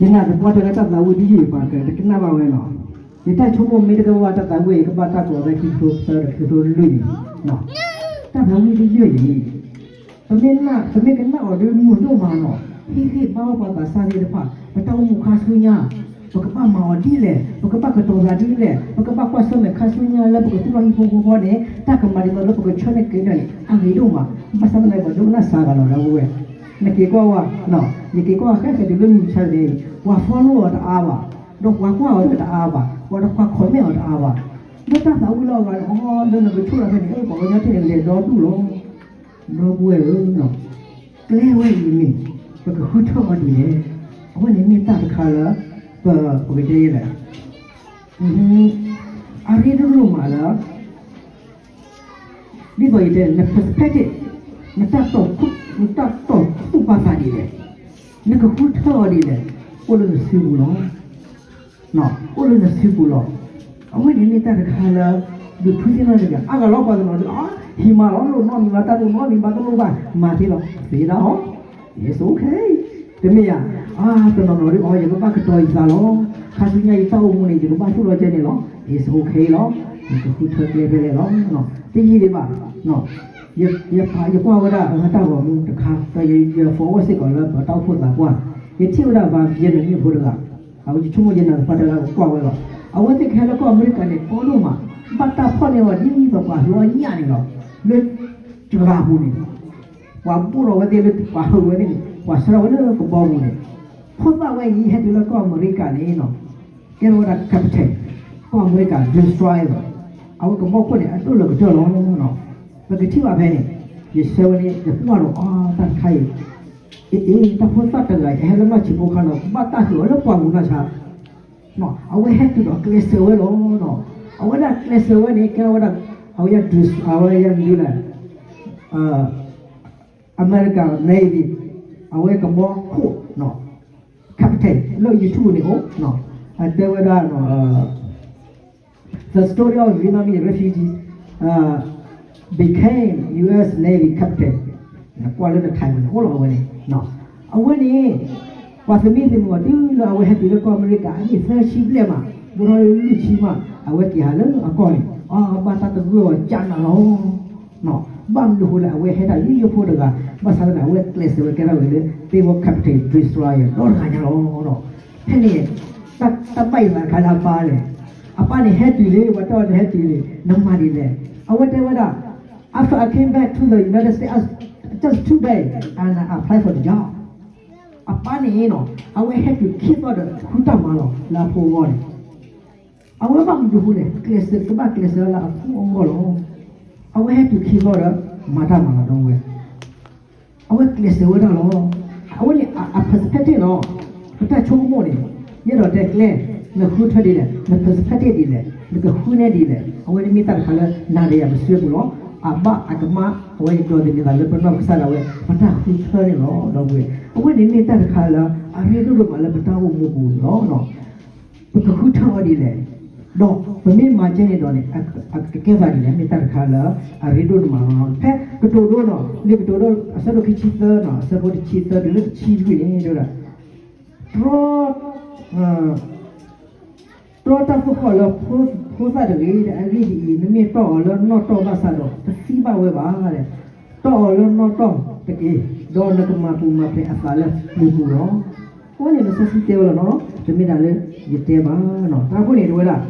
ယနာ်သပှၢ်တၢၢ်လၢတၢ်သးဝံၣ်တယုၢ်အံၤ ပှၤကတကနၣ်ဘၣ်ဝဲနီၤ. ယတၢ်ဆိကမိၣ်မ့ၢ်တကဘၣ်တၢ်သးဝံၣ် ယကဘၣ်တၢ်ကိးဝဲခံကထိသၢဒီးခံကထိလွံၢ်န့ၣ်, တၢ်သးဝံၣ်တယုၢ်အံၤ ပမ့ၢ်နာ် ပမ့ၢ်ကနၣ်အီၤဒ်မုာ်ဒိၣ်မးနီၤ, ဟ့ၣ်ဂံၢ်ဘါဝဲပှၤသးစၢ်သ့ၣ်တဖၣ် ပတၢ်အိၣ်မူခါဆူညါ ပကဘၣ်မၤအီၤဒ်လဲၣ်, ပကဘၣ်ကတီၤသးဒ်လဲၣ်, ပကဘၣ်ကွၢ်ဆၢၣ်မဲာ်ခါဆူညါလၢပကသူၣ်ထီၣ်ဟံၣ်ဖိဃီဃီန့ၣ် တၢ်ကမၤဒ်သိးလၢပကဆၢန့ၢ်က့ၤန့ၣ် အဂ့ၤဒိၣ်မး, ဘၣ်ဆၣ်သနာ်က့ ပှၤဒိကနၣ်စှၤဂၤလီၤ ဒီပုၢ်ဝဲၢ်, နက့ၤကွၢ်ဝဲ, ယက့ၤကွၢ်ဃဲဃဲတုၤလၢမုၢ်ဆါန့ၣ် ပှၤ follow အီၤတအါဘၣ်, ဒီးပှၤကွၢ်အီၤတအါဘၣ်, ပှၤတခွါ comment အီၤတအါဘၣ်, လၢတၢ်သးဝံၣ်လၢအဂၤန့ၣ် အိ လၢနကဆိၣ်လီၤဖဲန့ၣ် ပှၤကညီထံၣ်န့ၣ် လဲၤဒီဒူၣ်လီၤ ဒီပုၢ်ဝဲၢ်ဧၢ, ကျဲဝဲအံၤန့ၣ် ပကဃုထၢအီၤဒ်လဲၣ်, အဝဲန့ၣ်မ့ၢ်တၢ်တခါလၢ ပ ပကတဲလဲၣ်, အရ့ဒိၣ်ဒိၣ်မးလၢ ဒ်သိးယတဲ န perspective နတၢ်တီၢ် နတၢ်တီၢ်ထူၣ်ပာ်သးဒ်လဲၣ်, နကဃုထၢအီၤဒ်လဲၣ်, အိၣ်လၢနစုပူၤလီၤ. အိၣ်လၢနစုပူၤလီၤ. အဝဲန့ၣ်မ့ၢ်တၢ်တခါလၢ ဒုးဖုသ့ၣ်နီၣ်တဂၤ အါဂၤလီၤပှၤတနီၤဒုး အါ ဟံးမးလီၤ လိၣ်နီတမံၤဘၣ် တၢ်လိၣ်နီတမံၤဘၣ် တလိၣ်ဘၣ် မၤသ့လီၤ သ့ဒၣ်အီၤ it's okay တမ့ၢ်ဧါ, အါ တနီၤနီၤဒုး အီ ယကဘၣ်ကတီၤယသးလီၤ. ခါဆူညါယတၢ်အိၣ်မူန့ၣ် ယကဘၣ်သူၣ်လီၤကဲန့ၣ်လီၤ it's okay လီၤ. ယကဃုထၢကျဲဖဲလဲၣ်လီၤ. တယံာ်ဒံးဘၣ် ယ ယကွၢ်ဝဲဒၣ်အတၢ်ဂီၤမူတခါ ဒီးယ ယ forward စ့ၢ်ကီးလၢပတၢ်အိၣ်ဖှိၣ်သးပှၢ်, ယထံၣ်ဝဲဒၣ် Vietnamese ဖိတဂၤ, အဝဲယဆိကမိၣ်ယနာ်သပှၢ်တၢၢ်လၢအကွၢ်ဝဲလီၤ. အဝဲသ့ၣ်ကဟဲလၢကီၢ်အမဲရကၤန့ၣ် ကီဒိၣ်မး, ဘၣ်တၢ်ဖီၣ်န့ၢ်အီၤဒ်သိးပှၤလီညၣ်န့ၣ်လီၤ. လၢ တဂၤပူၤန့ၣ် ပှၤဘိၣ်ထီၣ်ဝဲသ့ၣ်လၢပှၤဟုးဝဲသ့ၣ်န့ၣ် ပှၤဆှၢထီၣ်ဝဲလၢကဘီပူၤန့ၣ်, ဖိသၣ်ဝဲအံၤဟဲတုၤလၢကီၢ်အမဲရကၤန့ၣ်နီၤ, ကဲထီၣ်ဝဲဒၣ် captain, ကီၢ်အမဲရကၤ destroyer, အဝဲကဘီခိၣ်န့ၣ် အဒိၣ်လၢကတၢၢ်လီၤ. ပကထံၣ်ဘၣ်ဖဲန့ၣ်, ယဆၢဝဲန့ၣ် ယကွၢ်ဒီးအီတၢ်တခါအံၤ, အ့ အ့ တၢ်ဖိသၣ်တဂၤအံၤ အဟဲလၢနီၢ်ဆံးဖိခါနီၤ ဘၣ်တၢ်ဟုးအီၤလၢပှၤမုၢ်နီၢ်ဆါ, အဝဲဟဲတုၤဒီးကျဲးစၢးဝဲလီၤ. အဝဲဒၣ်ကျဲးစၢးဝဲန့ၣ် ကဲထီၣ်ဝဲဒၣ် အဝဲ အဝဲယၤဒ်လဲၣ် American Navy အဝဲကဘီခိၣ် captain လၢ YouTube န့ၣ်အိၣ်, အတဲဝဲဒၣ် The story of Vietnamese refugee became U S Navy captain ကွၢ်လၢန title န့ၣ် အိၣ်လီၤအဝဲန့ၣ်, အဝဲန့ၣ် ပှၤသမံသမိးအီၤတုၤလၢအဝဲဟဲတုၤလၢကီၢ်အမဲရကၤ အနံၣ်သၢဆံဘျဲၣ်မး, ဘူးထီၣ်လၢလွံၢ်ဆံမး အဝဲက့ၤဟးလၢအကီၢ်န့ၣ် အဘၣ်တၢ်သဂၢၢ်အီၤကနးလီၤ. ဘၣ်မနုၤအဃိလဲၣ် အဝဲဟဲဒၣ်ယိယိဖိတဂၤ, ဘၣ်ဆၣ်သနာ်က့ အဝဲကျဲးစၢးဝဲကဲထီၣ်ဝဲလၢ သ့ၣ်ဖိ captain destroyer ဒီတဂၤညါလီၤ. ဖဲန့ၣ် တၢ်ဘၣ်ယသးတခါလၢအပၢ်န့ၣ်, အပၢ်န့ၣ်ဟဲတုၤလံ ပှၤတဲအီၤန့ၣ်ဟဲတုၤလံ နမၤဒ်လဲၣ်. အဝဲတဲဝဲဒၣ် After I came back to the United States, just two days, and I applied for the job. အပၢ်န့ၣ်နီၤ အဝဲဟဲတုၤခံသီဒီး ဃုတၢ်မၤလီၤလၢအဖိအဂီၢ်န့ၣ်, အဝဲဘၣ်မနုၤအဃိလဲၣ် ကျဲးစၢး ကဘၣ်ကျဲးစၢးလၢအဖိအဂီၢ်လီၤ. အဝဲဟဲတုၤခံသီဒီး မၤတၢ်မၤလီၤဒီးဝဲ အဝဲကျဲးစၢးဝဲဒၣ်လီၤ. အဝဲန့ၣ်အ perspective လီၤ. ပတၢ်ဆိကမိၣ်န့ၣ် ယအဲၣ်ဒိးတဲကျဲ, နဃုထၢဒ်လဲၣ်, န perspective ဒ်လဲၣ်, နကဃုန့ၢ်ဒ်လဲၣ်, အဝဲန့ၣ်မ့ၢ်တၢ်တခါလၢ နၤဒီးယၤပစုပူၤလီၤ. အဘၣ်အကမၣ် အဝဲယဒိးသန့ၤသးလၢပနီၢ်ကစၢ်ဒၣ်ဝဲ ပတၢ်ဃုထၢန့ၣ်လီၤ ဒီပုၢ်ဝဲၢ်. အဝဲန့ၣ်မ့ၢ်တၢ်တခါလၢ အရ့ဒိၣ်ဒိၣ်မးလၢပတၢ်အိၣ်မူပူၤန့ၣ်လီၤ. ပကဃုထၢအီၤဒ်လဲၣ်, ဒီးပမ့ၢ်မၤကဲန့ၣ်ဒီးန့ၣ် အကကဲသးဒ်လဲၣ် မ့ၢ်တၢ်တခါလၢ အရ့ဒိၣ်ဒိၣ်မးလီၤ. ဖဲကတိၤဒိနီၤ လံာ်ကတိၤဒိ အဆၢဒိၣ်ခံဆံသၢနီၤ အဆၢဖိတဆံသၢတုၤလၢတဆံလွံၢ်န့ၣ် တဲဝဲဒၣ် တြီ တြီတၢ်သိၣ်ဃီၣ်လၢဖိသၣ်တဂ့ၤ အဂ့ၢ်ဒ်အံၤ, နမ့ၢ်တီၢ်အီၤလၢနီၣ်တီၢ်ဘၣ်ဆၣ်ဒီး တသံဘၣ်ဝဲဘၣ်. တီၢ်အီၤလၢနီၣ်တီၢ်တက့ၢ်, ဒီးနကမၤပူၤမၤဖျဲးအသးလၢပျုၤပူၤလီၤ. အဝဲန့ၣ်လံာ်စီဆှံတဲဝဲလီၤနီၤ, တမ့ၢ်ဒၣ်လၢယတဲဘၣ်နီၤ. တၢ်အဃိန့ၣ်တဲဝဲဒၣ်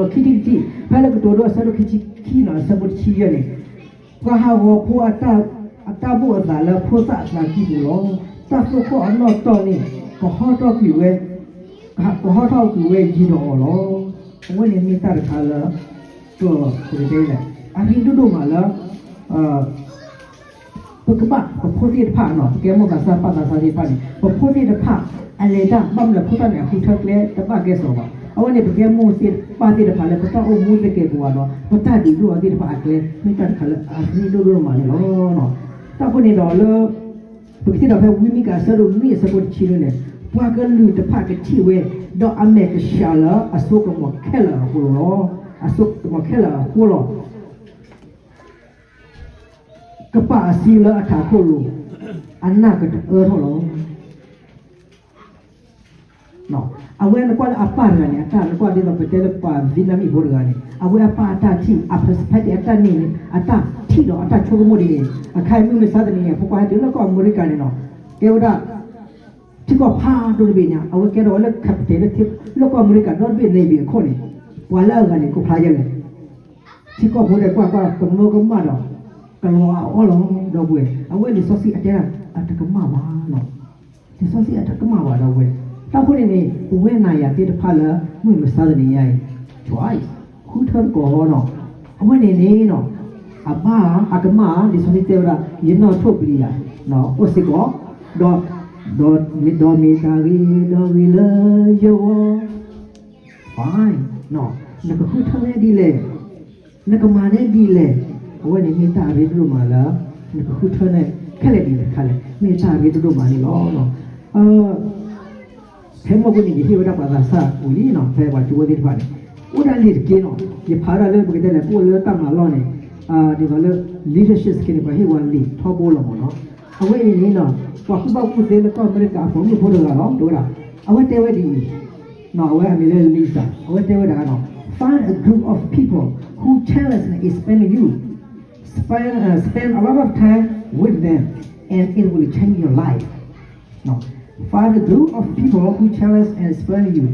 ဒီးခံထံၣ်တထံၣ် ဖဲလၢကတိၤဒိအဆၢဒိၣ်ခံဆံခံနီၤ အဆၢဖိတဆံယဲၢ်န့ၣ် ပှၤဟးဂီၤဖိအတၢ် အတၢ်ဘိၣ်အသးလၢဖိသၣ်အသးကံၢ်ပူၤလီၤ. တၢ်သိၣ်ဃီၣ်အနီၣ်တီၢ်န့ၣ် ကဟီထီၣ်ကွံာ်ဝဲ ကဟီထီၣ်ကွံာ်ဝဲယံၤဒီးအီၤလီၤ. အဝဲန့ၣ်မ့ၢ်တၢ်တခါလၢ ပကတဲလဲၣ် အရ့ဒိၣ်ဒိၣ်မးလၢ ပကဘၣ်ပဖိသ့ၣ်တဖၣ်နီၤ ပကဲမိၢ်သးစၢ်ပၢ်သးစၢ်သ့ၣ်တဖၣ်န့ၣ် ပဖိသ့ၣ်တဖၣ် အလဲၤတၢ် ဘၣ်မနုၤဖိသၣ်န့ၣ် အဃုထၢကျဲတဘၣ်ကဲစီၤဘၣ်. အဝဲန့ၣ် ပကဲမိၢ်သ့ၣ်ပၢ်သ့ၣ်တဖၣ်လၢ ပတၢ်အိၣ်မူသကဲာ်ပဝးဒီး ပတၢ်ဒုးဒိၣ်အီၤသ့ၣ်တဖၣ်အကျဲ မ့ၢ်တၢ်တခါလၢအရ့ဒိၣ်ဒိၣ်မးန့ၣ်လီၤ. တၢ်အဃိန့ၣ်ဒီးလၢ ပကထံၣ်ဒီးဖဲဝံမံကၤအဆၢဒိၣ်နွံအဆၢဖိတဆံန့ၣ် ပှၤကလုာ်တဖၣ်ကထံၣ်ဝဲ ဒီးအမဲာ်ကဆှးလၢအစိကမီၤခဲလၢာ်အဃိလီၤ. အစိကမီၤခဲလၢာ်အဃိလီၤ. ကပာ်အစံလၢအထးခိၣ်လိၤ အနၢ်ကတအၢထီၣ်လီၤ. အဝဲနကွၢ်လၢအပၢ်တဂၤန့ၣ် အတၢ်နကွၢ်ဒ်သိးပတဲလၢပှၤ Vietnamese ဖိတဂၤန့ၣ် အဝဲအပၢ်အတၢ်ထံၣ် အ perspective အတၢ်န့ၣ်န့ၣ် အတၢ်ထံၣ်ဒီးအတၢ်ဆိကမိၣ်ဒ်န့ၣ် အခါအံၤမုၢ်မဆါတနံၤန့ၣ် ဖိခွါဟဲတုၤလၢကီၢ်အမဲရကၤန့ၣ်နီၤ ကဲဝဲဒၣ် ထံကီၢ်ဖးဒိၣ်တဘ့ၣ်န့ၣ် အဝဲကဲထီၣ်ဝဲလၢ captain လၢကီၢ်အမဲရကၤဒီတဘ့ၣ်န့ၣ်ဘၣ်အခိၣ်န့ၣ် ပှၤလၢအဂၤန့ၣ် ကိးဖျါယဲလဲၣ် ထံကီၢ်ဖိဒီးကွၢ်ကွၢ်ကမၢကမၣ်ဒီး ကလီၤအအီၣ်လီၤ ဒီပုၢ်ဝဲၢ် အဝဲလံာ်စီဆှံအတဲဒၣ် အတကမၣ်ဘၣ်နီၤ လံာ်စီဆှံအတကမၣ်ဘၣ် ဒီပုၢ်ဝဲၢ် တၢ်ဃိန့ၣ်န့ၣ် ပဝဲနၤယၤသ့ၣ်တဖၣ်လၢ မုၢ်မဆါတနံၤညါအံၤ ဃုထၢသကိးနီၤ အဝဲန့ၣ်န့ၣ်နီၤ အဘၣ်အကမၣ် လံာ်စီဆှံတဲဝဲဒၣ် ယနီၢ်ထိၣ်ပျံၤယၤ အိၣ်စ့ၢ်ကီး ဒီး ဒီးမ့ၢ်တၢ်ဂ့ၤ ဒီးဂ့ၤလၢယဂီၢ် fine နကဃုထၢန့ၣ်ဒ်လဲၣ် နကမၤန့ၣ်ဒ်လဲၣ် အဝဲန့ၣ်မ့ၢ်တၢ်အရ့ဒိၣ်မးလၢ နကဃုထၢန့ၣ် ခဲလၢာ်ဒ်လဲၣ်တခါလဲၣ် မ့ၢ်တၢ်အရ့ဒိၣ်မးန့ၣ်လီၤ. ဖဲမုၢ်ကနံၤန့ၣ် ယဟ့ၣ်ဝဲဒၣ်ပှၤသးစၢ်ဝံၤလံနီၤ ဖဲပှၤကၠိဝဲသ့ၣ်တဖၣ်န့ၣ် အိၣ်ဒၣ်လံာ်တက့ၢ်နီၤ ယဖးဒၣ်လၢပကတဲလဲၣ် ပအိၣ်လၢတၢ်မၤလီၢ်န့ၣ် ဒ်သိးလၢ leadership skill န့ၣ် ပှၤဟ့ၣ်ဝဲလံာ်ထီဘိလီၤမ့ၢ်နီၤ အဝဲအံၤန့ၣ်နီၤ ပှၤကူၣ်ဘၣ်ကူၣ်သ့လၢကီၢ်အမဲရကၤအပှၤမုၣ်ဖိတဂၤလီၤ တဲဝဲဒၣ် အဝဲတဲဝဲဒ်အံၤ အဝဲအမံၤလၢ Lisa အဝဲတဲဝဲဒၣ်နီၤ find a group of people who challenge and inspire you spend, uh, spend a lot of time with them and it will change your life. Now, find a group of people who challenge and inspire you.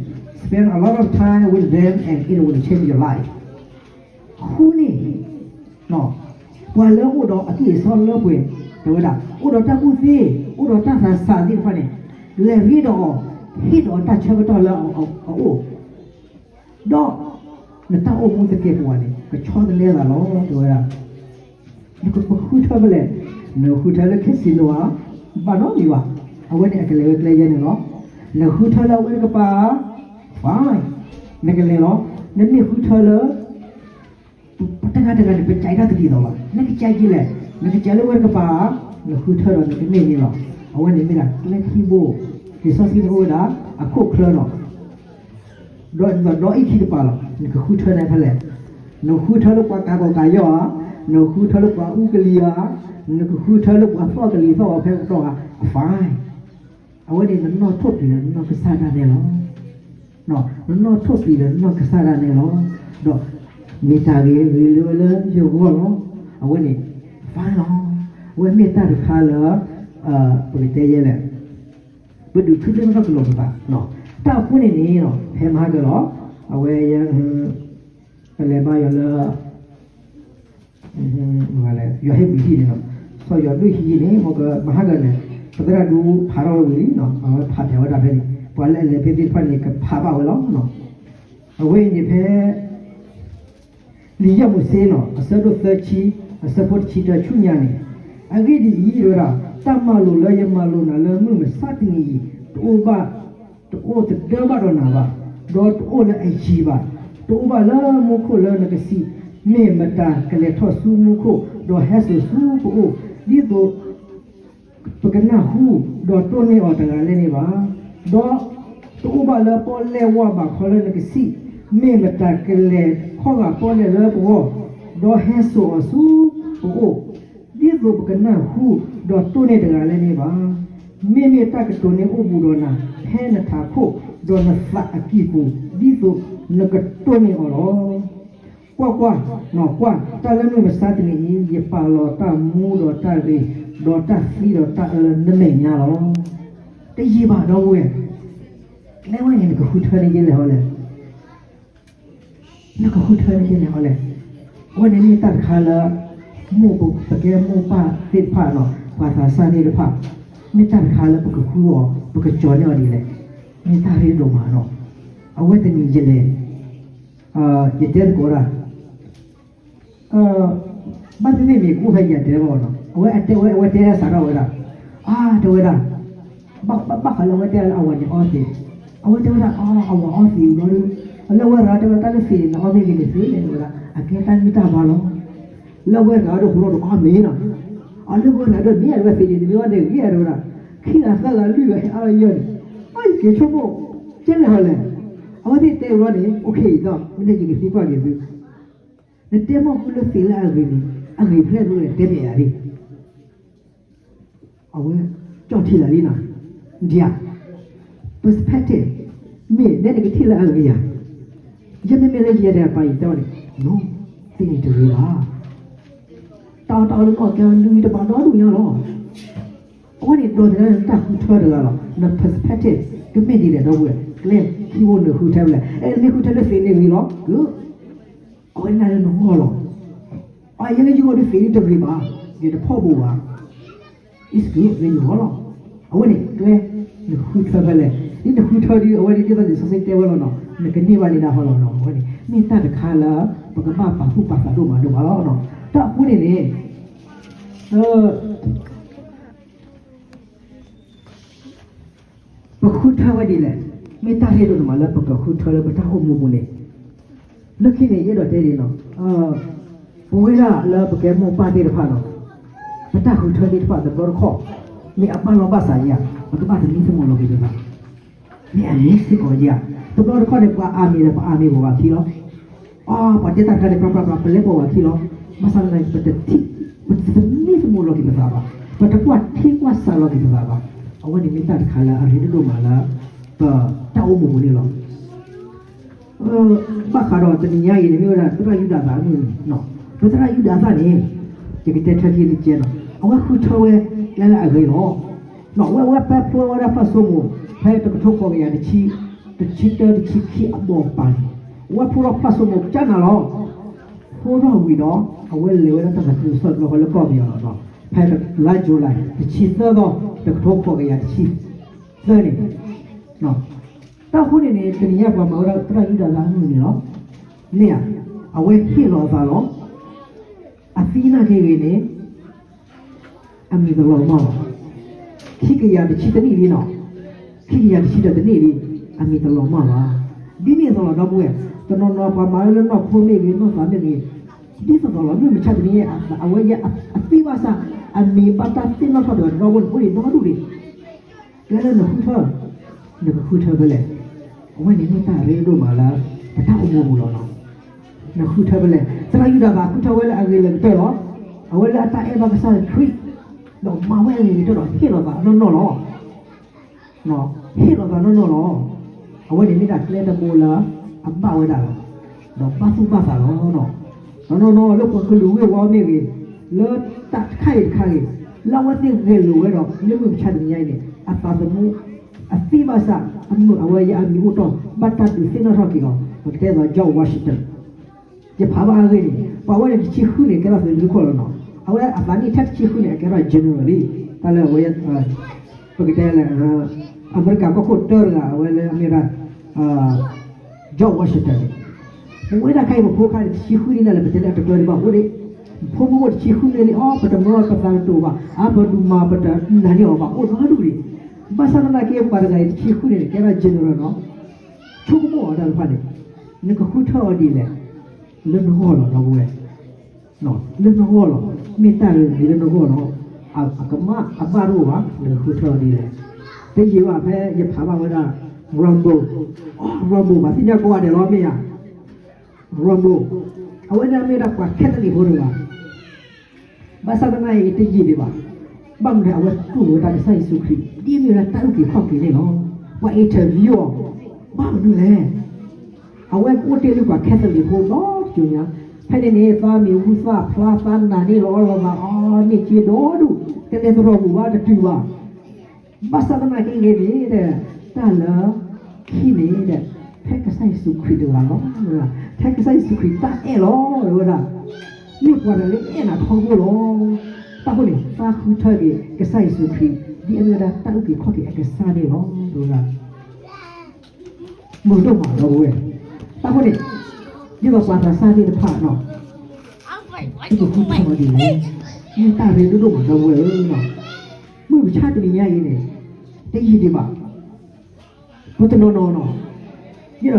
Spend a lot of time with them and it will change your life. ဃုန့ၣ် ပှၤလၢအိၣ်ဒီးအကံၢ်အစီလၢပှဲၤ တဲဝဲဒၣ် အိၣ်ဒီးတၢ်ကူၣ်သ့ အိၣ်ဒီးတၢ်သးစၢ်သ့ၣ်တဖၣ်န့ၣ် လဲၤရ့ဒီးအီၤ ဟ့ၣ်ဒီးတၢ်ဆၢကတီၢ်လၢအအိၣ် ဒီး နတၢ်အိၣ်မူသကဲာ်ပဝးန့ၣ် ကဆီတလဲသးလီၤ တဲဝဲဒၣ် နကဃုထၢဖဲလဲၣ်, နဃုထၢလၢ casino ဧါ, ဘၣ်နီတမံၤဘၣ်, အဝဲန့ၣ်အကလဲၤဝဲကျဲယဲန့ၣ်လီၤ. နဃုထၢလၢအဝဲတကပၤဧါ, fine, နကလဲၤလီၤ. နမ့ၢ်ဃုထၢလၢ တဂၤတဂၤန့ၣ် ပကဲတၢ်တဒ်သိးဘၣ်, နကကဲက့ၤလဲၣ်, နကကဲလၢအဝဲတကပၤဧါ, နဃုထၢဒီးနကန့ၢ်န့ၣ်လီၤ. အဝဲန့ၣ်မ့ၢ်ဒၣ်ကျဲခံဘိ, လံာ်စီဆှံန့ၣ်အိၣ်ဝဲဒၣ် အခိၣ်ချၢလီၤ. ဒီး ဒီးအံၤခံတပၤလီၤ, နကဃုထၢန့ၣ်ဖဲလဲၣ်, နဃုထၢလၢပှၤကးကီးကးယီၢ်ဧါ, နဃုထၢလၢပှၤအူကလံၤဧါ, နကဃုထၢလၢပှၤသီၣ်ကလံၤသီၣ်အီၤဖဲကတီၢ်ဧါ, fine, အဝဲန့ၣ်နနီၢ်ထိၣ်ပျံၤဒီးနနီၢ်ကစၢ်ဒၣ်နဲလီၤ. နနီၢ်ထိၣ်ပျံၤဒီးနနီၢ်ကစၢ်ဒၣ်နဲလီၤ. ဒီးမ့ၢ်တၢ်ဂ့ၤဂ့ၤလၢဝဲလၢယဂီၢ်လီၤ. အဝဲန့ၣ် fine လီၤ. အဝဲမ့ၢ်တၢ်တခါလၢ ပကတဲယဲလဲၣ် ပဒုးခုသ့ၣ်နီၣ်ထီၣ်ကလီၤပသး, တၢ်အဃိန့ၣ်န့ၣ် ဖဲမဟါကလီၤ, အဝဲ ပလဲၤဘါယွၤလၢ ယွၤဟ့ၣ်ပူၤဟံၣ်န့ၣ်လီၤ, စီၤယွၤဒွဲၣ်ဟံၣ်န့ၣ် မဟါကလီၤန့ၣ် ပသရၣ်ဒူဖးထီၣ်ဝဲဝံၤလံ, အဝဲဖးထီၣ်ဝဲဒၣ်ဖဲန့ၣ် ပှၤလၢအလဲၤဖဲသ့ၣ်တဖၣ်န့ၣ် ကဖးဘၣ်ဝဲလီၤ. အဝဲအံၤန့ၣ်ဖဲ လံာ်ယဲၢ်မိၤၡ့လီၤ, အဆၢဒိၣ်သၢဆံ, အဆၢဖိတဆံတၢ ဆူညါန့ၣ်, အဂ့ၢ်ဒ်အံၤ, တဲဝဲဒၣ်, တၢ်မၤလိာ်လၢယမၤလိာ်နၤလၢမုၢ်မဆါတနံၤအံၤ, တအိၣ်ဘၣ်, တအိၣ်တဒၢဘၣ်ဒီးနၤဘၣ်, ဒီးတအိၣ်လၢအယံၤဘၣ်, တအိၣ်ဘၣ်လၢမူခိၣ်လၢနကစံး, မ့ၢ်မတၤကလဲၤထီၣ်ဆူမူခိၣ်, ဒီးဟဲစိာ်ဆူပအိၣ်, ဒ်သိး ပကနၢ်ဟူ, ဒီးတိၢ်န့ၢ်အီၤတဂၤလဲၣ်န့ၣ်ဘၣ်. ဒီးတအိၣ်ဘၣ်လၢပီၣ်လဲၣ်ဝၣ်ဘးခီလၢနကစံး, မ့ၢ်မတၤကလဲၤခီဂာ်ပီၣ်လဲၣ်လၢပဂီၢ်, ဒီးဟဲစိာ်အီၤဆူပအိၣ်, ဒ်သိးပကနၢ်ဟူ, ဒီးတိၢ်န့ၢ်တဂၤလဲၣ်န့ၣ်ဘၣ်. မ့မ့ၢ်တၢ်ကတိၤန့ၣ်အိၣ်ဘူးဒီးနၤ, ဖဲနထးခိၣ်, ဒီးနသးအကံၢ်ပူၤ, ဒ်သိးနကတိၢ်န့ၢ်အီၤလီၤ. ကွၢ်ကွၢ်, ကွၢ်, တၢ်လၢမုၢ်မဆါတနံၤအံၤ, ယပာ်လီၤတၢ်မူဒီးတၢ်ဂ့ၤ, ဒီးတၢ်သံဒီးတၢ်အၢလၢနမဲာ်ညါလီၤ. တယံာ်ဘၣ်ဒီပုၢ်ဝဲၢ်, ကျဲဝဲန့ၣ်နကဃုထၢန့ၢ်ယဲလဲၣ်ဟီလဲၣ်. နကဃုထၢန့ၢ်ယဲလဲၣ်ဟီလဲၣ်. အဝဲန့ၣ်မ့ၢ်တၢ်တခါလၢ မိၢ်ပကဲမိၢ်ပၢ်သ့ၣ်တဖၣ်နီၤ, ပှၤသးစၢ်သ့ၣ်တဖၣ်, မ့ၢ်တၢ်တခါလၢပကဃုအီၤ, ပကကၠီၤန့ၢ်အီၤဒ်လဲၣ်. မ့ၢ်တၢ်ရ့ဒိၣ်မးနီၤ. အဝဲတနံၤယလဲၤ ယတဲသကိးဒၣ်, ဘၣ်သ့ၣ်သ့ၣ်မ့ၢ်ကအိၣ်ဖဲယၤတဲဘၣ်နီၤ, အဝဲတဲဝဲ အဝဲတဲဒၣ်စးထီၣ်ဝဲဒၣ်, အါ တဲဝဲဒၣ်, ဘၣ်ဃးလၢအဝဲတဲလၢအဝၤန့ၣ်အီသံး, အဝဲတဲဝဲဒၣ် အဝၤအီသံးဘျီဒီး, လၢဝဲတဂၤတဲဝဲတၢ်လၢသံးန့ၣ် နအီသံးဂ့ၤန့ၣ်သ့လဲၣ် တဲဝဲဒၣ် အကဲတၢ်ဂံၢ်တၢ်ဘါလီၤ. လၢဝဲတဂၤဒီးဟူထီၣ်ဒီးအီမ့ၢ်နီၤ, အလၢဝဲတဂၤဒီးမ့ၢ်အဝဲသံးန့ၣ် တမ့ၢ်အီသံးဂ့ၤတဲဝဲဒၣ်, ခံဂၤသၢဂၤလွံၢ်ဂၤဟဲအါလီၤယဲၢ်န့ၣ်, အက့ၤဆိကမိၣ်, ကဲလဲၣ်ဟီလဲၣ်. အဝဲသ့ၣ်တဲဘျီန့ၣ် အိၣ်ခ့အံၤဒီး မ့ၢ်န့ၣ်ယကသံကွၢ်က့ၤသု နတဲမ့ၢ်ဃုလၢသံးလၢအဂ့ၤန့ၣ် အဂ့ၤဖဲလဲၣ်တလဲၣ် တဲပျဲယၤလံ. အဝဲ ကၠီၣ်ထံလၢာ်လံနီၤ, ဒ်ဧါ, perspective, မ့ၢ်နဲနကထံၣ်လၢအဂ့ၤဧါ. ယမ့မ့ၢ်လၢယဲဒၣ်ပှၤအံၤတဲဝဲန့ၣ်, နီၢ်, သ့န့ၣ်တဂ့ၤဘၣ်. တၢ်အီၣ်တၢ်အီလၢနီၢ်ကဲအီၤ နဂံၢ်တဘၣ်ဒီဒူၣ်ညါလီၤ. အဝဲန့ၣ်ဒီးတၢ်ဃုထၢတဂၤလီၤ. န perspective ကမ့ၢ်ဒ်လဲၣ်ဒီပုၢ်ဝဲၢ်, ကျဲခံဘိနဃုထၢဖဲလဲၣ်. အဲ နမ့ၢ်ဃုထၢလၢသ့န့ၣ်ဂ့ၤလီၤ, က အဝဲန့ၣ်လၢနဂီၢ်လီၤ. အယဲလၢယဂီၢ်ဒ်သ့န့ၣ်တဂ့ၤဘၣ်, ယတဖီၣ်ဘိးဘၣ်. It's good လၢယဂီၢ်လီၤ. အဝဲန့ၣ်ကျဲ နဃုထၢဖဲလဲၣ်. ဒ်နဃုထၢဒ် အဝဲဒ်ဒ်သိးလံာ်စီဆှံတဲဝဲလီၤနီၤ, နကန့ၢ်ဘၣ်န့ၣ်ဒၣ်ဟီလီၤနီၤ. အဝဲန့ၣ် မ့ၢ်တၢ်တခါလၢ ပကဘၣ်ပာ်သူၣ်ပာ်သးဒိၣ်မးဒိၣ်မးလီၤနီၤ. တၢ်အဃိန့ၣ်န့ၣ် ပဃုထၢဝဲဒ်လဲၣ်, မ့ၢ်တၢ်ရ့ဒိၣ်ဒိၣ်မးလၢပကဃုထၢလၢပတၢ်အိၣ်မူပူၤန့ၣ်, လၢခံန့ၣ် ယအဲၣ်ဒိးတဲဒ်နီၤ, ပဝဲဒၣ်လၢပကဲမိၢ်ပၢ်သ့ၣ်တဖၣ်နီၤ, ပတၢ်ဃုထၢသ့ၣ်တဖၣ်တဘျီတခီၣ် မ့ၢ်အဘၣ်လီၤဘၣ်စးဧါ, ပကဘၣ်သမံသမိးလီၤက့ၤပသး, မ့ၢ်အမ့ၢ်စ့ၢ်ကီးဧါ. တဘျီတခီၣ်န့ၣ် ပှၤအါမံၤဒီးပအါမံၤပှၤဂၤခံလီၤ. အီ ပှၤတဲတၢ်တခါန့ၣ် ပြပြပြ ပလဲၤပိာ်ဝဲခံလီၤ. ဘၣ်ဆၣ်သနာ်က့ ပတထံၣ်, ပတသမံသမိးလီၤက့ၤပသးဘၣ်, ပတကွၢ်ထံကွၢ်ဆးလီၤက့ၤပသးဘၣ်. အဝဲန့ၣ်မ့ၢ်တၢ်တခါလၢအရ့ဒိၣ်ဒိၣ်မးလၢ ပတၢ်အိၣ်မူပူၤန့ၣ်လီၤ. ဘၣ်ဃးဒီးတနံၤညါအံၤန့ၣ် မ့ၢ်ဝဲဒၣ်သရၣ်ယူဒၤသၣ်အမုၢ်နံၤ, ပသရၣ်ယူဒၤသၣ်န့ၣ် ယကတဲထၢခံတကဲနီၤ, အဝဲဃုထၢဝဲလၢအဂ့ၤလီၤ. အဝဲ အဝဲပာ်ဖျါဝဲဒၣ်ဖးစိမိၤ ဖဲတကထိဃိးကယၤတဆံ, တဆံတၢ တဆံခံအဘီၣ်ပၤန့ၣ်, အဝဲဖျါထီၣ်ဖးစိမိၤကၢနၤလီၤ. ဖျါထီၣ်ဝံၤဒီး အဝဲလဲၤဝဲဒၣ်တၢ်သးခုကစီၣ်တဘျီဃီလၢကီၢ်ပယီၤလီၤနီၤ, ဖဲလါ July တဆံသၢသီ တကထိဃိးကယၤတဆံသၢန့ၣ်, တၢ်ဃိန့ၣ်န့ၣ် တနံၤညါပှၤမၤဝဲဒၣ်သရၣ်ယူဒၤသၣ်အမုၢ်နံၤလီၤ. မ့ၢ်ဧါ, အဝဲဟ့ၣ်လီၤအသးလီၤ. အသံနာ်က့ဂ့ၤန့ၣ် အမံၤတလီၤမၢ်ဘၣ်. ခံကယၤတဆံတနံၣ်လံနီၤ, ခံကယၤတဆံဒီးတနံၣ်လံ, အမံၤတလီၤမၢ်ဘၣ်. ဒ်န့ၣ်အသိးလီၤ ဒီပုၢ်ဝဲၢ်, တနီၤနီၤပှၤမၤဝဲလၢနီၢ်ခိမ့ၢ်ဂ့ၤ နီၢ်သးမ့ၢ်ဂ့ၤ, ဒ်သိးသိးလီၤ မုၢ်မဆါတနံၤညါ အဝဲယဲအသံဘၣ်ဆၣ် အမံၤဘၣ်တၢ်သ့ၣ်နီၣ်ထီၣ်တဂၤဒီပုၢ်ဝဲၢ်န့ၣ် အိၣ်ဒံးဒီဒူၣ်ဒံး ကျဲလၢနဃုထၢ, နကဃုထၢဖဲလဲၣ်. အဝဲန့ၣ်မ့ၢ်တၢ်ရ့ဒိၣ်မးလၢ ပတၢ်အိၣ်မူပူၤလီၤနီၤ. နဃုထၢဖဲလဲၣ်. သရၣ်ယူဒၤသၣ်ဃုထၢဝဲလၢအဂ့ၤလၢာ်ကတၢၢ်လီၤ. အဝဲလၢအတၢ်အဲၣ်ဘၣ်ကစၢ်ခရံာ်, ဒီးမၤဝဲအဂ့ၤကတၢၢ်ဒီးဟ့ၣ်လီၤသးနီၢ်နီၢ်လီၤ. ဟ့ၣ်လီၤသးနီၢ်နီၢ်လီၤ. အဝဲန့ၣ်မ့ၢ်ဒၣ်ကျဲတဘိလၢ အဘၣ်ဝဲဒၣ်လီၤ. ဒီးဘၣ်သူၣ်ဘၣ်သးလီၤ. ဒီးနီၢ်နီၢ်လၢပှၤကလုာ်ဂ့ၢ်ဝီမ့ၢ်ဂ့ၤ, လၢတၢ်တခါအံၤတခါဂ့ၤ, လၢအဝဲသ့ၣ်ဂဲၤလိာ်ဝဲဒီး လၢမုၢ်မဆါတနံၤညါအံၤန့ၣ် အသးသမူ အသံဘၣ်ဆၣ် အမုာ်အဝဲယဲအမံၤအိၣ်တီၢ် ဘၣ်တၢ်ဒုးသ့ၣ်နီၣ်ထီၣ်က့ၤအီၤ ပကတဲသိး George Washington ယဖးဘၣ်အဂ့ၢ်န့ၣ် ပှၤဝဲန့ၣ်တဆံဃုန့ၣ် ကဲထီၣ်သုးဒုးခိၣ်လီၤနီၤ. အဝဲအသးနံၣ်ထဲတဆံဃုန့ၣ် အကဲထီၣ် general လံ. တၢ်လၢအဝဲ ပကတဲလၢ အမဲရကၤကီၢ်ခိၣ်တၢတဂၤ အဝဲလၢအမ့ၢ်ဒၣ် George Washington န့ၣ် ပဝဲဒၣ်ခဲအံၤပဖိခါန့ၣ် တဆံဃုန့ၣ်လၢပတဲလၢအတကြၢးဒံးဘၣ်အိၣ်ဒံး. ဖိမုၣ်အိၣ်တဆံဃုန့ၣ်လံ အီ ပတမၢပသးတတူာ်ဘၣ်, အပဒုးမၤပတနာ်န့ၢ်အီၤဘၣ် အိၣ်ဒီဒူၣ်ဒံး. ဘၣ်ဆၣ်သနာ်က့ ပှၤတဂၤအံၤတဆံဃုန့ၣ် ကဲထီၣ် general နီၤ. ဆိကမိၣ်အီၤတၢ်တဖၣ်န့ၣ် နကဃုထၢအီၤဒ်လဲၣ်. လၢနဂီၢ်လီၤ ဒီပုၢ်ဝဲၢ် လၢနဂီၢ်လီၤ. မ့ၢ်တၢ်ဂ့ၤဂ့ၤလၢနဂီၢ်လီၤ. အကမၣ်အဘၣ်တအိၣ်ဘၣ် နကဃုထၢအီၤဒ်လဲၣ်. တယံာ်ဘၣ်ဖဲယဖးဘၣ်ဝဲဒၣ် Rambo, Rambo ပှၤသ့ၣ်ညါကိးဂၤဒဲးလီၤမ့ၢ်ဧါ. Rambo အဝဲဒၣ်မ့ၢ်ဒၣ်ပှၤ Catholic ဖိတဂၤ ဘၣ်ဆၣ်သနာ်က့ တယံာ်ဒံးဘၣ်. ဘၣ်မနုၤအဝဲတူၢ်လိာ်ဝဲဒၣ်ကစၢ်ယ့ၣ်ၡူးခရံာ် ဒ်အမ့ၢ်ဝဲဒၣ်တၢ်အုၣ်က့ၤခီၣ်က့ၤန့ၣ်လီၤ. ပှၤ interview အီၤ ဘၣ်မနုၤလဲၣ်. အဝဲကအိၣ်တ့ၢ်လၢပှၤ Catholic ဖိဒီတကၠိညါ, ဖဲန့ၣ်န့ၣ် သးမံၤဟူသၣ်ဖျါ သးနာ်န့ၢ်လီၤအီလီၤသး အီန့ၢ်က့ဒီဒူၣ်, တလဲၤသရိာ်ပူၤဘၣ်တတုၤဘၣ်. ဘၣ်ဆၣ်သနာ်က့ဂ့ၤန့ၣ်ဒီး တၢ်လၢခံန့ၣ်ဒီး ဖဲကစၢ်ယ့ၣ်ၡူးခရံာ်တဂၤလီၤ, ဖဲကစၢ်ယ့ၣ်ၡူးခရံာ်တၢ်အဲၣ်လီၤ တဲဝဲဒၣ်, မ့ၢ်ပှၤတဂၤလၢအဲၣ်နၤထီဘိလီၤ. တၢ်ဃိန့ၣ် သးဃုထၢက့ၤကစၢ်ယ့ၣ်ၡူးခရံာ် ဒ်အမ့ၢ်ဝဲဒၣ်တၢ်အုၣ်က့ၤခီၣ်က့ၤအကစၢ်န့ၣ်လီၤ တဲဝဲဒၣ်. မုာ်ဒိၣ်မးဒီပုၢ်ဝဲၢ်, တၢ်ဃိန့ၣ် ဒ်သိးပှၤသးစၢ်သ့ၣ်တဖၣ်နီၤ, ပကဃုထၢအီၤဒ်လဲၣ်, မ့ၢ်တၢ်ရ့ဒိၣ်ဒိၣ်မးဒီပုၢ်ဝဲၢ်ဧၢနီၤ. မုၢ်မဆါတနံၤညါအံၤန့ၣ် တယံာ်ဒံးဘၣ်. ပှၤတနီၤနီၤနီၤ,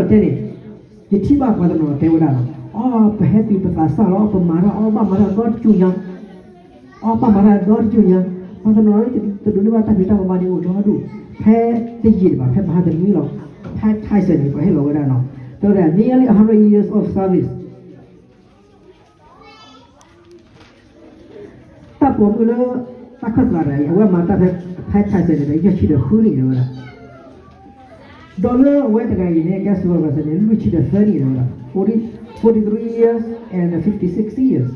ယအဲၣ်ဒိးတဲန့ၣ်, ယထံၣ်ဘၣ်ပှၤတနီၤတဲဝဲဒၣ်လီၤ, အီ ပဟဲတုၤပသးစၢ်လီၤ, ပမၤတၢ်အီဘၣ်မၤတၢ်ဒီတကၠိညါ, အီဘၣ်မၤတၢ်ဒီတကၠိညါ, ပှၤတနီၤတဒိးန့ၢ်ဘၣ်တၢ်ဖံးတၢ်မၤဘၣ်န့ၣ်အိၣ်ဒီဒူၣ်, ဖဲတယံာ်ဒံးဘၣ် ဖဲမဟါတနွံလီၤ, ဖဲ Tyson န့ၣ် ပှၤဟ့ၣ်လီၤဝဲဒၣ်နီၤ, တဲဝဲဒၣ် nearly a hundred years of service တၢ်ပိာ်မုၣ်လၢ တၢ်ခၢၣ်သးတဂၤအံၤ အဝဲမၤတၢ်ဖဲ ဖဲ Tyson န့ၣ် ယဲၢ်ဆံဒီးဃုနံၣ်န့ၣ်ဝဲဒၣ်. ဒီးလၢအဝဲတဂၤအံၤန့ၣ် ကဲစ့ၢ်ကီးန့ၣ် လွံၢ်ဆံဒီးသၢနံၣ်ဝဲဒၣ်, forty, forty-three years and fifty-six years.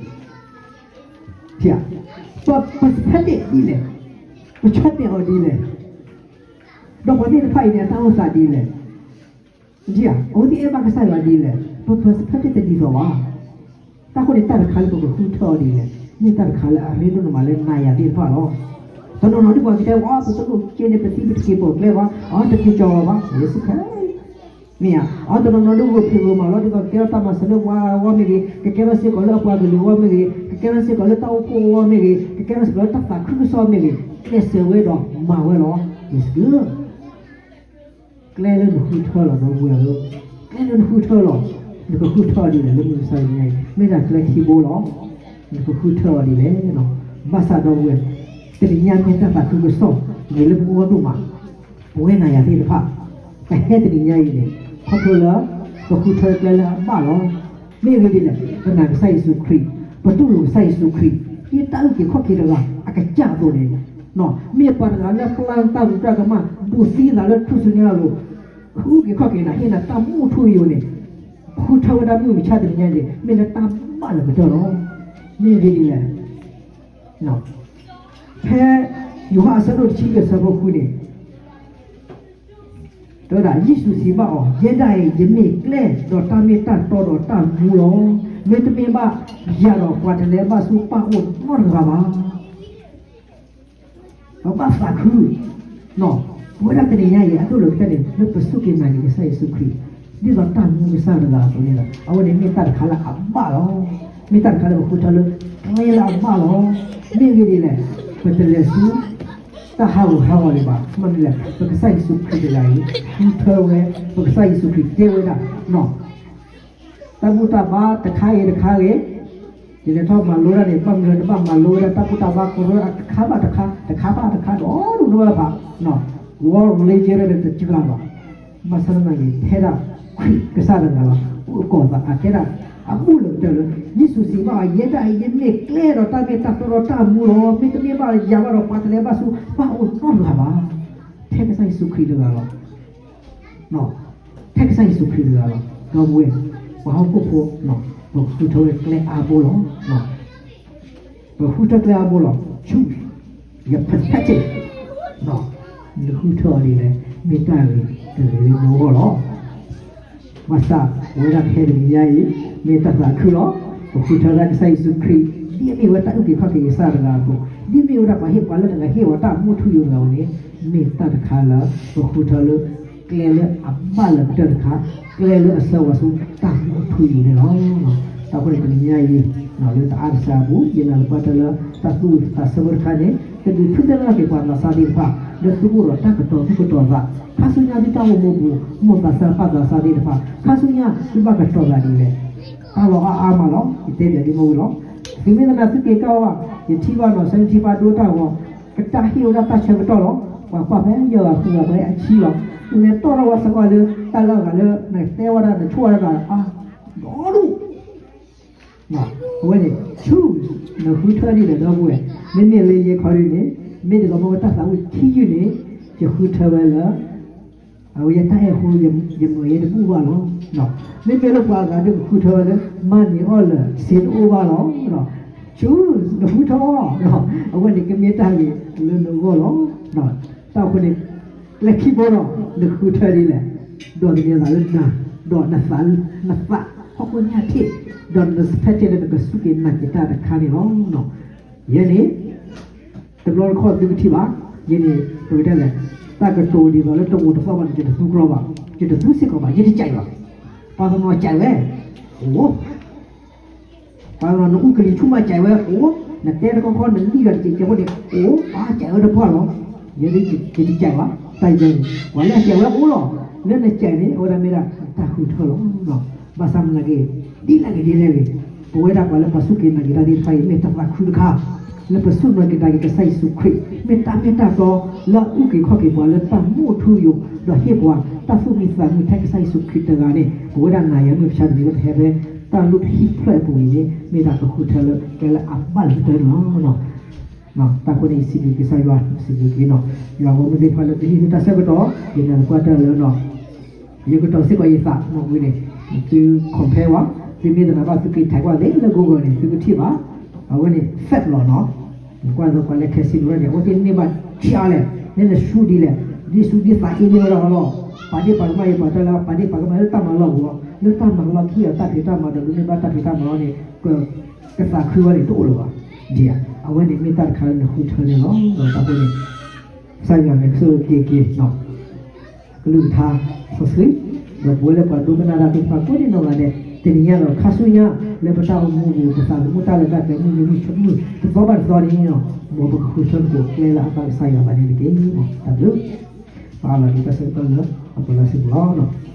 ပ perspective ဒ်လဲၣ်, ပဆီၣ်တဲာ်အီၤဒ်လဲၣ်, ဒီးပှၤသ့ၣ်တဖၣ်အံၤန့ၣ် အတၢ်အိၣ်သးဒ်လဲၣ်, အဝဲသ့ၣ်အဲၣ်ဘၣ်ကစၢ်ယွၤဒ်လဲၣ်, ပ perspective တဒ်သိးဘၣ်. တၢ်ဃိန့ၣ် တၢ်တခါလၢပကဃုထၢအီၤဒ်လဲၣ်, မ့ၢ်တၢ်တခါလၢအရ့ဒိၣ်န့ၣ်မးလၢနၤယၤသ့ၣ်တဖၣ်လီၤ. တနီၤနီၤဒ်ပှၤကတဲဝဲ အီ ပတလိၣ်က့န့ၣ် ပသံပတက့ၤပိာ်ကျဲဘၣ်, အီ တက့ၤကၠီၤလီၤဘၣ် ယဲၢ်ဆံခါ မ့ၢ်ဧါ. အီ တနီၤနီၤဒ်ဂိၢ်ဖံးဂိၢ်မးလီၤ, ဒ်သိးကကဲထီၣ်တၢ်မၤစၢၤလၢပှၤအဂီၢ်မ့ၢ်ဂ့ၤ, ကကဲထီၣ်စ့ၢ်ကီးလၢအပှၤကလုာ်အဂီၢ်မ့ၢ်ဂ့ၤ, ကကဲထီၣ်စ့ၢ်ကီးလၢတၢ်အိၣ်ဖှိၣ်အဂီၢ်မ့ၢ်ဂ့ၤ, ကကဲထီၣ်စ့ၢ်ကီးလၢတၢ်သးခုကစီၣ်မ့ၢ်ဂ့ၤ, ကျဲးစၢးဝဲဒီးမၤဝဲလီၤ. ကျဲလၢနဃုထၢလီၤ ဒီပုၢ်ဝဲၢ်ဧၢ, ကျဲလၢနဃုထၢလီၤ. နကဃုထၢအီၤဒ်လဲၣ် လၢမုၢ်မဆါတနံၤညါအံၤ မ့ၢ်ဒၣ်ကျဲခံဘိလီၤ. နကဃုထၢအီၤဒ်လဲၣ်. ဘၣ်ဆၣ်ဒီပုၢ်ဝဲၢ်, တနံၤညါမ့ၢ်တၢ်သးခုကစီၣ်ဂ့ၤလၢပဂီၢ်ဒိၣ်မး, ပဝဲနၤယၤသ့ၣ်တဖၣ် ပဟဲတနံၤညါအံၤန့ၣ် ခီဖျိလၢ ပဃုထၢကျဲလၢအဘၣ်လီၤ. မ့ၢ်အဂ့ၢ်ဒ်လဲၣ်, ပနာ်ကစၢ်ယ့ၣ်ၡူးခရံာ်, ပတူၢ်လိာ်ကစၢ်ယ့ၣ်ၡူးခရံာ်, ဒ်တၢ်အုၣ်က့ၤခီၣ်က့ၤတဂၤအကစၢ်အသိးန့ၣ်, မ့ၢ်ပှၤတဂၤလၢပျၢ်တၢ်ရူးတၢ်ကမၣ် ဒိးသံသးလၢထူၣ်စုညါအလိၤ, အုၣ်က့ၤခီၣ်က့ၤနၤ ဟ့ၣ်နၤတၢ်မူထူယိာ်န့ၣ်, ဃုထၢဝဲဒၣ်မုၢ်မဆါတနံၤညါန့ၣ် မ့ၢ်လၢတၢ်ဘၣ်လၢကတၢၢ်လီၤ. မ့ၢ်အဂ့ၢ်ဒ်လဲၣ်, ဖဲယိၤဟၣ်အဆၢဒိၣ်တဆံယဲၢ်ဆၢဖိဃုန့ၣ် တဲဝဲဒၣ် ယ့ၣ်ၡူးစံးဘၣ်အီၤ, ယဲဒၣ်အံၤ ယမ့ၢ်ကျဲဒီးတၢ်မ့ၢ်တၢ်တီဒီးတၢ်မူလီၤ. မ့တမ့ၢ်ဘၣ်ယၤဒီး ပှၤတလဲၤဘၣ်ဆူပၢ်အိၣ်နီတဂၤဘၣ်. ပဘၣ်သးခု, ပဝဲဒၣ်တနံၤညါအံၤ အဒိၣ်လၢကတၢၢ်န့ၣ် လၢပစူၢ်က့ၤနာ်က့ၤကစၢ်ယ့ၣ်ၡူးခရံာ်, ဒ်သိးတၢ်မူကစၢ်တဂၤအသိးန့ၣ်လီၤ. အဝဲန့ၣ်မ့ၢ်တၢ်တခါလၢအဘၣ်လီၤ. မ့ၢ်တၢ်တခါလၢပဃုထၢလၢကျဲလၢအဘၣ်လီၤ. မ့ၢ်အဂ့ၢ်ဒ်လဲၣ်, ပတလဲၤဆူ တၢ်ဟးဂူာ်ဟးဂီၤဒံးဘၣ်. မ့ၢ်မနုၤလဲၣ်, ပကစၢ်ယ့ၣ်ၡူးခရံာ်တဂၤအံၤ ဃုထၢဝဲ, ပကစၢ်ယ့ၣ်ၡူးခရံာ်တဲဝဲဒၣ် တၢ်ဘူၣ်တၢ်ဘါတခါဂ့ၤတခါဂ့ၤ, ယလဲၤထီၣ်မၤလိတၢ်န့ၣ် ဘၣ်မနုၤတဘၣ်မၤလိဝဲဒၣ် တၢ်ဘူၣ်တၢ်ဘါကရၢတခါဘၣ်တခါ, တခါဘၣ်တခါဒီးဒိၣ်ဒိၣ်ဝဲဖး, ဝီရလ့ကဲရဲၣ်တစှၤဘၣ်. ဘၣ်ဆၣ်သနာ်က့ ထဲဒၣ်ခရံာ်ကစၢ်တဂၤလီၤ. အိၣ်အကိးသးအကဲဒၣ် အဘူၣ်လၢကတၢၢ်လၢ ယ့ၣ်ၡူးစံးဘၣ်အီၤ, ယဲဒၣ်အံၤ ယမ့ၢ်ကျဲဒီးတၢ်မ့ၢ်တၢ်တီဒီးတၢ်မူလီၤ. မ့တမ့ၢ်ဘၣ်ယၤဘၣ်ဒီး ပှၤတလဲၤဘၣ်ဆူပၢ်အိၣ်နီတဂၤဘၣ်. ထဲကစၢ်ယ့ၣ်ၡူးခရံာ်တဂၤလီၤ. ထဲကစၢ်ယ့ၣ်ၡူးခရံာ်တဂၤလီၤ. ဒီပုၢ်ဝဲၢ်, ပှၤဟီၣ်ခိၣ်ဖိ, ပဃုထၢဝဲကျဲအါဘိလီၤ. ပဃုထၢကျဲအါဘိလီၤ. Choose your perspective. နဃုထၢအီၤဒ်လဲၣ်, မ့ၢ်တၢ်ဂ့ၤတဂ့ၤလၢနဂီၢ်လီၤ. ဘၣ်ဆၣ် ပဝဲဒၣ်ပဟဲတနံၤညါအံၤ မ့ၢ်တၢ်သးခုလီၤ. ပဃုထၢဒၣ်ကစၢ်ယ့ၣ်ၡူးခရံာ် ဒ်အမ့ၢ်ဝဲတၢ်အုၣ်က့ၤခီၣ်က့ၤကစၢ်တဂၤအသိး, ဒ်မ့ၢ်ဝဲဒၣ်ပှၤဟ့ၣ်ပှၤလၢတဂၤဟ့ၣ်ဝဲတၢ်မူထူယိာ်တဂၤအံၤန့ၣ်, မ့ၢ်တၢ်တခါလၢ ပဃုထၢလၢ ကျဲလၢအဘၣ်လၢကတၢၢ်တခါ, ကျဲလၢအဆှၢဝဲဆူတၢ်မူထူယိာ်န့ၣ်လီၤ. တၢ်ဃိန့ၣ်တနံၤညါအံၤ လၢတအါတစှၤအပူၤ ယနာ်လၢပှၤတၢ်လၢ တၢ်သူၣ်ဝံၣ်သးဆၢဖိတခါန့ၣ် ကဒုးဖုသ့ၣ်နီၣ်က့ၤပှၤသးစၢ်သ့ၣ်တဖၣ် လၢသုအိၣ်ဒီးတၢ်ကတီၤသူၣ်ကတီၤသး, ခါဆူညါသုတၢ်အိၣ်မူပူၤ မိၢ်သးစၢ်ပၢ်သးစၢ်သ့ၣ်တဖၣ် ခါဆူညါသုဘၣ်ကတီၤသးဒ်လဲၣ်. တၢ်လီၤအါအါမးလီၤ. ယတဲဘၣ်ဒ်မ့ၢ်ဝံၤလီၤ. သုမ့ၢ်သနာ်သုက့ၤကၢ်ဝဲ, ယထံၣ်ဘၣ်နီၢ်စဲထံပၢ်ဒိတၢ်ဂီၤ, ကတၢ်ဟ့ၣ်ဝဲဒၣ်တၢ်ဆၢကတီၢ်လီၤ. ပှၤကွၢ်ဖဲယဲၢ်ဂၤဃုဂၤဖဲအဆံလီၤ. လဲၤတီၢ်ထီၣ်ဝဲစ့ၢ်ကီးလၢ တၢ်လၢအဂၤလၢ နတဲဝဲဒၣ်နဆိၣ်ဝဲဒၣ်အါ ဒီဒူၣ် အဝဲန့ၣ် choose နဃုထၢဒ်လဲၣ်ဒီပုၢ်ဝဲၢ်, မ့မ့ၢ်လၢယဲခီဒ်န့ၣ်, မ့ၢ်ဒ်သိးမ့ၢ်ဝဲတၢ်သးဝံၣ်ခံယုၢ်န့ၣ်, ယဃုထၢဝဲလၢ အဝဲယတၢ်အဲၣ်အဃိ ယမၤယဲတဘူၣ်ဘၣ်လီၤ. မ့မ့ၢ်လၢပှၤအဂၤဒ်ကဃုထၢဝဲလၢ money အီၣ်လၢ စ့တအိၣ်ဘၣ်လီၤ. choose နဃုထၢအီၤ, အဝဲန့ၣ်ကမ့ၢ်တၢ်ဂ့ၤလၢနဂီၢ်လီၤ. တၢ်ဃိန့ၣ် လၢခံဘိဒီး နဃုထၢဒ်လဲၣ်, ဒီးနမ့ၢ်သးလၢနၤ, ဒီးနသး, နသးဟီၣ်ခိၣ်ညၣ်ထံၣ်, ဒီးန perspective လၢနကစူၢ်က့ၤနာ်က့ၤတၢ်တခါန့ၣ်လီၤ. ယဲန့ၣ် တဘျီတခီၣ်သုကထံၣ်ဘၣ်, ယဲန့ၣ် ပကတဲလဲၣ်, တၢ်ကတိၤဒ်သိးလၢတအိၣ်တသီၣ်ဘၣ်န့ၣ် ယတသူကြီဘၣ်, ယတသူစ့ၢ်ကီးဘၣ်, ယတကးဘၣ်. ပှၤတနီၤကးဝဲ, အိၣ် ပှၤတနီၤနအူကလံၤဆူၣ်မးကးဝဲအိၣ်, နတဲတခီခီနလံၣ်ဂၤတကဲးကဲးဖိန့ၣ် အိၣ် ပှၤကးဝဲတပှၢ်လီၤ. ယဲဒၣ်ယတကးဘၣ်, တၢ်ယဲန့ၣ် ပှၤလၢအကးဝဲအိၣ်လီၤ. လၢနကးန့ၣ် အဝဲဒၣ်မ့ၢ်ဒၣ်တၢ်ဃုထၢလီၤ. ဘၣ်ဆၣ်မနုၤဂ့ၤ, ဒ်လဲၣ်ဂ့ၤဒ်လဲၣ်ဂ့ၤ, ပဝဲဒၣ်ပှၤလၢပှၤစူၢ်က့ၤနာ်က့ၤတၢ်သ့ၣ်တဖၣ်အံၤ မ့ၢ်တၢ်သးခုတခါ လၢပစူၢ်နာ်က့ၤတၢ်က့ၤကစၢ်ယ့ၣ်ၡူးခရံာ်, မ့ၢ်တၢ်မ့ၢ်တၢ်တီလၢအအုၣ်က့ၤခီၣ်က့ၤပှၤလၢတၢ်မူထူယိာ်, ဒီးဟ့ၣ်ပှၤတၢ်သူၣ်မံသးမုာ်ထဲကစၢ်ယ့ၣ်ၡူးခရံာ်တဂၤန့ၣ်, ပဝဲဒၣ်နၤယၤမုၢ်မဆါတနံၤလၢပဟဲဖဲ တၢ်လူၢ်ဟံၣ်ဖျၢၣ်အပူၤအံၤန့ၣ် မ့ၢ်ဒၣ်ကဃုထၢလၢကျဲလၢအဘၣ်လၢကတၢၢ်န့ၣ်လီၤ. တၢ်ဃိန့ၣ် ယစံးဘျုးက့ၤကစၢ်ယွၤ, ယစံးဘျုးက့ၤနီၤ, ယွၤဂီၢ်မုၢ်သ့ၣ်တဖၣ်လၢသုဟ့ၣ်သုတၢ်ဆၢကတီၢ်, ယနာ်သပှၢ်တၢၢ်လၢနီၤ ယကတီၤစ့ၢ်ကီးယသးမ့ၢ်ဝံၤန့ၣ်, သု compare ဝဲ, သုမ့ၢ်တနာ်ဘၣ်သုက့ၤ type ကွၢ်လၢ Google န့ၣ် သုကထံၣ်ဘၣ်. အဝဲန့ၣ် fact လီၤနီၤ. ကွၢ်သိးပှၤလၢ casino န့ၣ် အဝဲသ့ၣ်န့ၢ်ဘၣ်ဆံးအါလဲၣ်, နဲနဆူဒ်လဲၣ်, ဒ်ဆူဒ်သးအ့န့ၢ်ဝဲဒၣ်လီၤ. ပာ်ဒ့ၣ်ပာ်ကမၣ်အံၤ ပှၤတဲလၢပာ်ဒ့ၣ်ပာ်ကမၣ်လၢတၢ်မၤလီၢ်ပူၤ, လၢတၢ်မၤလီၢ်ခံအီၤ တၢ်ဖံးတၢ်မၤဒီး ဒ်န့ၢ်ဘၣ်တၢ်ဖံးတၢ်မၤလီၢ်န့ၣ် ကသးခုဝဲန့ၣ် တအိၣ်လၢၤဘၣ်. ဒ်အဝဲန့ၣ်မ့ၢ်တၢ်တခါလၢနဃုထၢန့ၣ်လီၤ. ဒီးတၢ်ဖိန့ၣ် ကစၢ်ယွၤန့ၣ် ကဆိၣ်ဂ့ၤက့ၤက့ၤ ကလုၢ်ကထါစီဆှံ, ဒီးပဝဲလၢပှၤဒိကနၣ်တၢ်သ့ၣ်တဖၣ်ကိးဒံနီၢ်ဂၤဒဲး တနံၤညါဒီးခါဆူညါ လၢပတၢ်အိၣ်မူပူၤ ပသးသမူတၢ်လၢတၢ်ကျဲၤမုၢ်နံၤမုၢ်ဆ့ၣ်မုၢ်တသီဘၣ်တသီန့ၣ်, မ်ပကဃုထၢသကိးကျဲလၢအဘၣ်ကစၢ်ယွၤဘၣ်န့ၣ်တက့ၢ်. တၢ်ဘျုး, ပအၢၣ်လီၤဒ်တၢ်ဆၢကတီၢ်လၢအပူၤလီၤစ့ၢ်ကီးလီၤ.